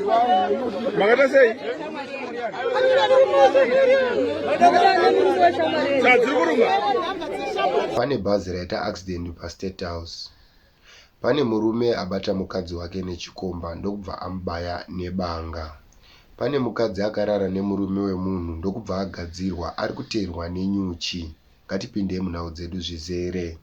Makaita sei? Dziri kuruma. Pane bhazi raita accident paState House. Pane murume abata mukadzi wake nechikomba ndokubva amubaya nebanga. Pane mukadzi akarara nemurume wemunhu ndokubva agadzirwa ari kuteerwa nenyuchi. Ngatipindei munhau dzedu zvizere.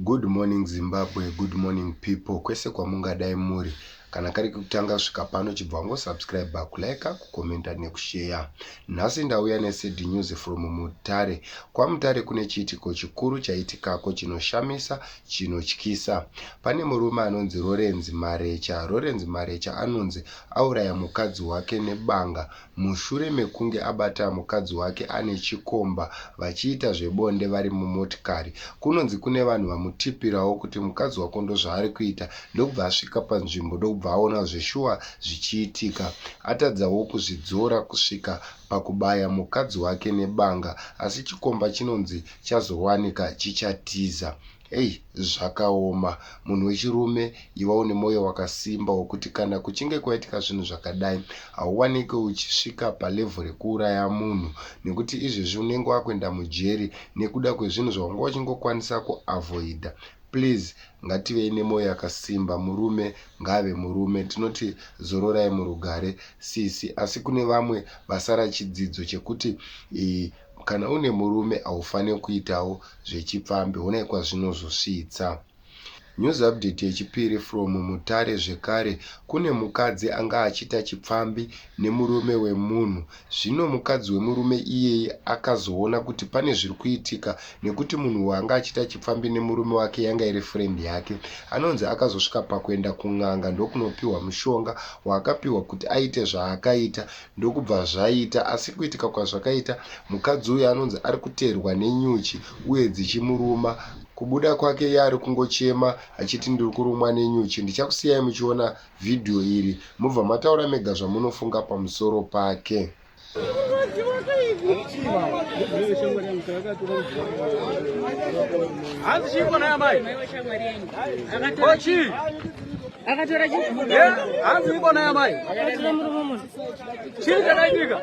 Good morning Zimbabwe, good morning people kwese kwamungadai muri. Kana kari kekutanga kusvika pano chibva wangosubscribe, kulike, kukomenta nekusheya. Nhasi ndauya nesad news from Mutare. KwaMutare kune chiitiko chikuru chaitikako chinoshamisa, chinotyisa. Pane murume anonzi Lawrence Marecha. Lawrence Marecha anonzi auraya mukadzi wake nebanga mushure mekunge abata mukadzi wake ane chikomba vachiita zvebonde vari mumotikari. Kunonzi kune vanhu vamutipirawo kuti mukadzi wako ndozvaari kuita ndokubva asvika panzvimbo ndokubva aona zveshuwa zvichiitika. Atadzawo kuzvidzora kusvika pakubaya mukadzi wake nebanga asi chikomba chinonzi chazowanika chichatiza. Hey zvakaoma. Munhu wechirume iva une moyo wakasimba wekuti kana kuchinge kwaitika zvinhu zvakadai hauwanike uchisvika palevel rekuuraya munhu nekuti izvezvi unenge wakuenda mujeri nekuda kwezvinhu zvawanga uchingokwanisa kuavoida. Please ngativei nemoyo yakasimba murume ngaave murume tinoti zororai murugare sisi asi kune vamwe vasara chidzidzo chekuti eh, Kana une murume haufanire kuitawo zvechipfambi honai kwazvinozosvitsa. News update yechipiri from Mutare zvekare kune mukadzi anga achiita chipfambi nemurume wemunhu zvino mukadzi wemurume iyeye akazoona kuti pane zviri kuitika nekuti munhu wanga achiita chipfambi nemurume wake yanga iri friend yake anonzi akazosvika pakuenda kun'anga ndokunopiwa mushonga waakapiwa kuti aite zvaakaita ndokubva zvaita asi kuitika kwazvakaita mukadzi uyu anonzi ari kuteerwa nenyuchi uye dzichimuruma kubuda kwake iye ari kungochema achiti ndiri kurumwa nenyuchi ndichakusiyai muchiona vhidhiyo iri mobva mataura mega zvamunofunga pamusoro pake Hanzi chii kona yamai? Ko chii? Akatora chii? Eh, hanzi iko naye amai. Akatora murume munhu. Chii chakaitika?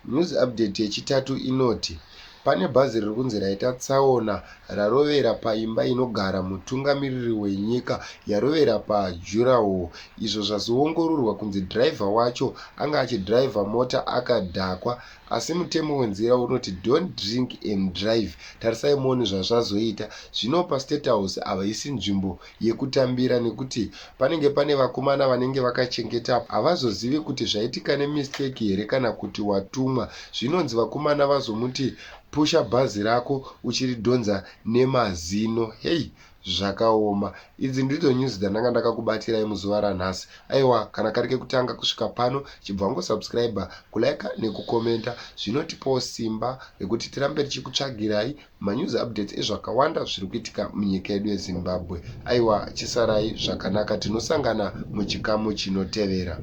News update yechitatu inoti pane bhazi riri kunzi raita tsaona rarovera paimba inogara mutungamiriri wenyika yarovera padurawall izvo zvazoongororwa kunzi dhiraivha wacho anga achidhiraivha mota akadhakwa Asi mutemo wenzira unoti don't drink and drive. Tarisai muone zvazvazoita. Zvino paState House havaisi nzvimbo yekutambira nekuti panenge pane vakomana vanenge vakachengeta havazozivi kuti zvaitika nemistake here kana kuti watumwa. Zvinonzi vakomana vazomuti pusha bhazi rako uchiridhonza nemazino. Hey Zvakaoma. Idzi ndidzo news dzandanga ndakakubatirai muzuva ranhasi. Aiwa kana kari kekutanga kusvika pano chibva wangosubscriber, kuliker nekucommenta. Zvinotipawo simba rekuti tirambe tichikutsvagirai manews updates ezvakawanda zviri kuitika munyika yedu yeZimbabwe. Aiwa chisarai zvakanaka tinosangana muchikamu chinotevera.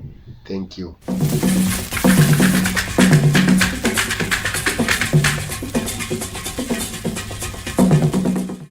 Thank you.